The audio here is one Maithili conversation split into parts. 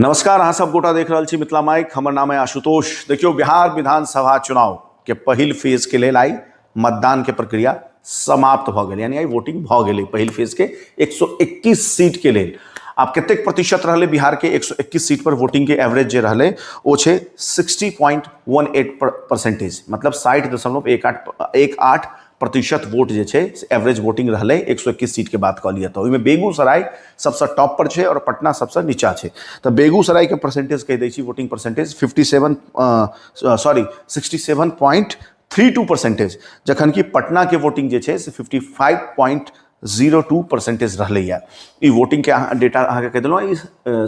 नमस्कार, अहाँ सब गोटा देख रहल छी मिथिला माइक। हमर नाम है आशुतोष। देखियौ, बिहार विधानसभा चुनाव के पहिल फेज के लेल आई मतदान के प्रक्रिया समाप्त भऽ गेल, यानी आई वोटिंग भऽ गेलै पहिल फेज के 121 सीट के लेल। आब कतेक प्रतिशत रहलै बिहार के 121 सीट पर वोटिंग के एवरेज जे रहलै ओ छै 60.18 परसेंटेज, मतलब 60.18 18% वोट जे छै से एवरेज वोटिंग रहलै। 121 सीट के बात कऽ लिअ तऽ ओहिमे बेगूसराय सबसँ टॉप पर छै और पटना सबसँ नीचा छै। तऽ बेगूसराय के परसेंटेज कहि दै छी, वोटिंग परसेंटेज 57, sorry, 67.32%, जखन कि पटना के वोटिंग जे छै से 55.02% रहलैए। ई वोटिंग के अहाँ डेटा अहाँके कहि देलहुँ। ई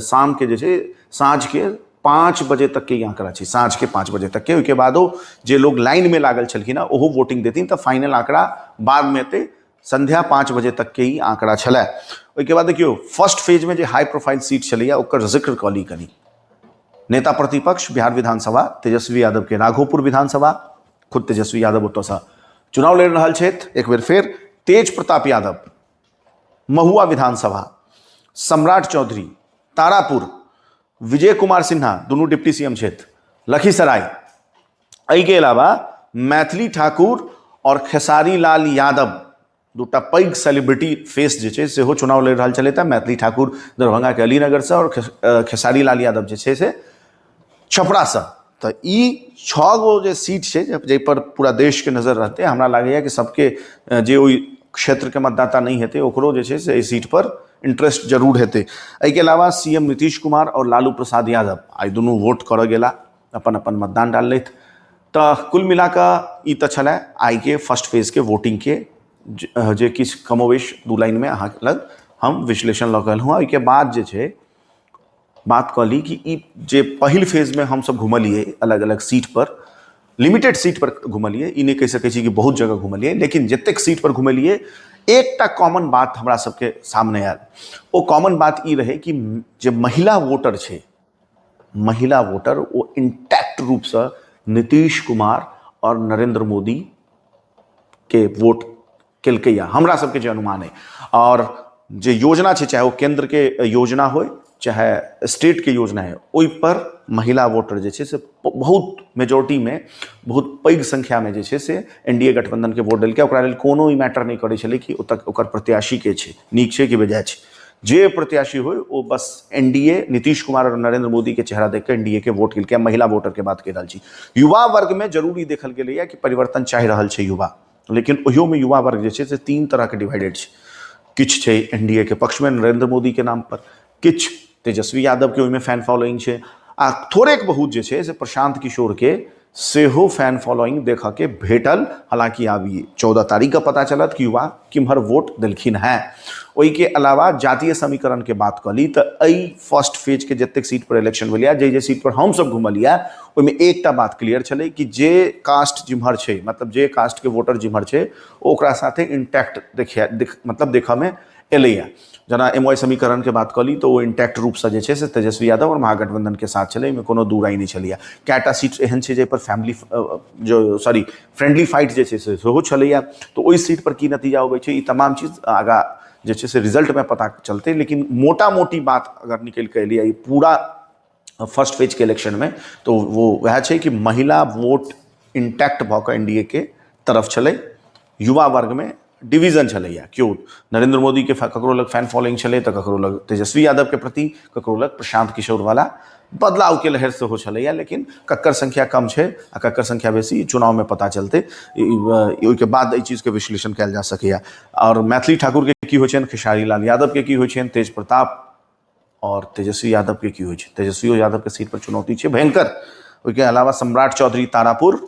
शाम के जे छै, साँझ के 5 बजे तक के ई आंकड़ा छै, साँझ के 5 बजे तक के। ओहिके बादो जे लोग लाइन में लागल छलखिन हँ ओहो वोटिंग देथिन तऽ फाइनल आंकड़ा बाद में एतै। संध्या 5 बजे तक के ई आंकड़ा छलै। ओहिके बाद देखियौ, फर्स्ट फेज में जे हाई प्रोफाइल सीट छलैया ओकर जिक्र कऽ ली कनी। नेता प्रतिपक्ष बिहार विधानसभा तेजस्वी यादव के राघोपुर विधानसभा, खुद तेजस्वी यादव ओतऽसँ चुनाव लड़ि रहल छथि एक बेर फेर। तेज प्रताप यादव महुआ विधानसभा, सम्राट चौधरी तारापुर, विजय कुमार सिन्हा दुनू डिप्टी सीएम छथि लखीसराय। एहिके अलावा मैथिली ठाकुर और खेसारी लाल यादव दूटा पैघ सेलिब्रिटी फेस जे छै सेहो चुनाव लड़ि रहल छलथि। मैथिली ठाकुर दरभंगा के अलीनगरसँ और खेसारी लाल यादव जे छै से छपरासँ। तऽ ई 6 गो जे सीट छै जाहिपर पूरा देशके नजर रहतै, हमरा लागैए कि सबके जे ओहि क्षेत्रके मतदाता नहि हेतै ओकरो जे छै से एहि सीटपर इंट्रेस्ट जरूर हेतै। एहिके अलावा सी एम नीतीश कुमार आओर लालू प्रसाद यादव आइ दुनू वोट करऽ गेला, अपन अपन मतदान डाललथि। तऽ कुल मिलाकऽ ई तऽ छलै आइके फर्स्ट फेजके वोटिंगके जे किछु कमोवेश 2 लाइनमे अहाँ लग हम विश्लेषण लऽ कऽ एलहुँ हँ। ओहिके बाद जे छै बात कऽ ली कि ई जे पहिल फेजमे हमसब घुमलियै अलग अलग सीट पर, लिमिटेड सीट पर घुमलियै, ई नहि कहि सकै छी कि बहुत जगह घुमलियै, लेकिन जतेक सीट पर घुमलियै एकटा कॉमन बात हमरा सबके सामने आयल। ओ कॉमन बात ई रहै कि जे महिला वोटर छै, महिला वोटर ओ इंटैक्ट रूपसँ नीतीश कुमार आओर नरेंद्र मोदी के वोट केलकैया, हमरा सबके जे अनुमान है। और जे योजना छै, चाहे ओ केंद्र के योजना होय चाहे स्टेट के योजना है, ओहि पर महिला वोटर जे छै से बहुत मेजोरिटी में, बहुत पैघ संख्या में जे छै से एनडीए गठबंधन के वोट देलकै। ओकरा लेल कोनो ई मैटर नहि करै छलै कि ओतऽ ओकर प्रत्याशी के छै, नीक छै कि बेजाय छै, जे प्रत्याशी होय ओ बस एनडीए नीतीश कुमार और नरेंद्र मोदी के चेहरा देख के एनडीए के वोट केलकै। महिला वोटर के बात कहि रहल छी। युवा वर्ग में जरूर ई देखल गेलैया कि परिवर्तन चाहि रहल छै युवा, लेकिन ओहियोमे युवा वर्ग जे छै से 3 तरहके डिवाइडेड छै। किछु छै एन डी ए के पक्षमे नरेंद्र मोदीके नाम पर, किछु तेजस्वी यादवके ओहिमे फैन फॉलोइंग छै, आ थोड़ेक बहुत जे छै से प्रशांत किशोरके सेहो फैन फॉलोइंग देखऽके भेटल। हालांकि आब ई 14 तारीखके पता चलत कि युवा किम्हर वोट देलखिन हेँ। ओहिके अलावा जातीय समीकरणके बात कऽ ली तऽ एहि फर्स्ट फेजके जतेक सीट पर इलेक्शन भेलैए, जे जे सीट पर हमसब घुमलियै ओहिमे एकटा बात क्लियर छलै कि जे कास्ट जिम्हर छै, मतलब जे कास्टके वोटर जिम्हर छै ओकरा साथे इंटैक्ट देखिया देख मतलब देखऽमे एलैए। जेना एम वाई समीकरणके बात कऽ ली तऽ ओ इंटैक्ट रूपसँ जे छै से तेजस्वी यादव आओर महागठबंधनके साथ छलै, एहिमे कोनो दू राय नहि छलैए। कएटा सीट एहन छै जाहिपर फैमिली जो सॉरी फ्रेंडली फाइट जे छै से सेहो छलैए, तऽ ओहि सीट पर की नतीजा अबै छै ई तमाम चीज आगाँ जे छै से रिजल्टमे पता चलतै। लेकिन मोटा मोटी बात अगर निकलि कऽ एलैए ई पूरा फर्स्ट फेज के इलेक्शन में तो वो वएह छै कि महिला वोट इंटैक्ट भऽ कऽ एन डी ए के तरफ छलै। युवा वर्ग में डिवीजन छलैया, केओ नरेंद्र मोदी के ककरो लग फैन फॉलोइंग छलै तऽ ककरो लग तेजस्वी यादव के प्रति, ककरो लग प्रशांत किशोर वाला बदलाव के लहर सेहो छलैया, लेकिन ककर संख्या कम छै आ ककर संख्या बेसी चुनाव में पता चलतै। ओहिके बाद एहि चीज के विश्लेषण कयल जा सकैया। और मैथिली ठाकुर के की होइ छनि, खेसारी लाल यादव के की होइ छनि, तेज प्रताप और तेजस्वी यादव के की होइ छै, तेजस्वी यादव के सीट पर चुनौती छै भयंकर। ओहिके अलावा सम्राट चौधरी तारापुर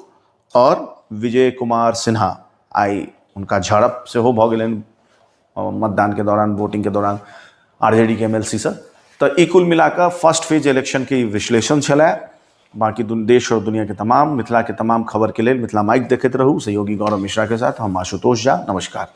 और विजय कुमार सिन्हा, आइ हुनका झड़प सेहो भऽ गेलनि मतदान के दौरान, वोटिंग के दौरान आरजेडी के एमएलसी से। तऽ ई कुल मिलाकऽ फर्स्ट फेज इलेक्शन के ई विश्लेषण छलै। बाकी देश और दुनिया के तमाम, मिथिला के तमाम खबर के लेल मिथिला माइक देखैत रहू। सहयोगी गौरव मिश्रा के साथ हम आशुतोष झा, नमस्कार।